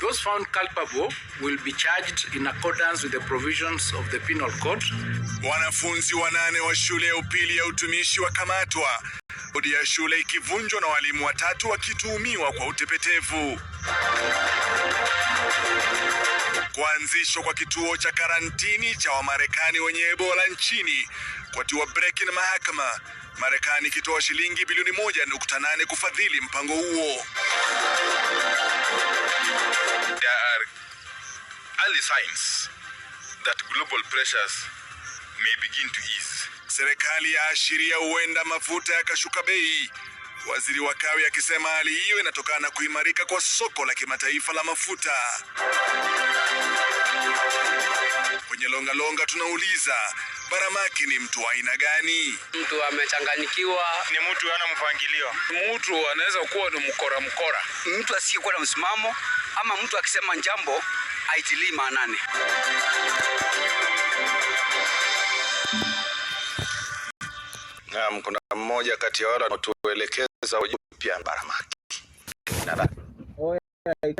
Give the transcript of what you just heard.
Those found culpable will be charged in accordance with the provisions of the Penal Code. Wanafunzi 8 wa shule ya upili ya utumishi wakamatwa, bodi ya shule ikivunjwa na walimu 3 wakituhumiwa kwa utepetevu. Kuanzishwa kwa kituo cha karantini cha Wamarekani wenye Ebola nchini kwatiwa breki na mahakama, Marekani ikitoa shilingi bilioni 1.8 kufadhili mpango huo. There are early signs that global pressures may begin to ease. Serikali yaashiria huenda mafuta yakashuka bei, waziri wa kawi akisema hali hiyo inatokana na kuimarika kwa soko la kimataifa la mafuta. Kwenye Longa Longa tunauliza, Baramaki ni mtu wa aina gani? Mtu amechanganyikiwa, ni mtu hana mpangilio, mtu anaweza kuwa ni mkora mkora, mtu asiyekuwa na msimamo, ama mtu akisema jambo haitilii maanani. Naam, kuna mmoja kati ya wale wanaotuelekeza upya Baramaki.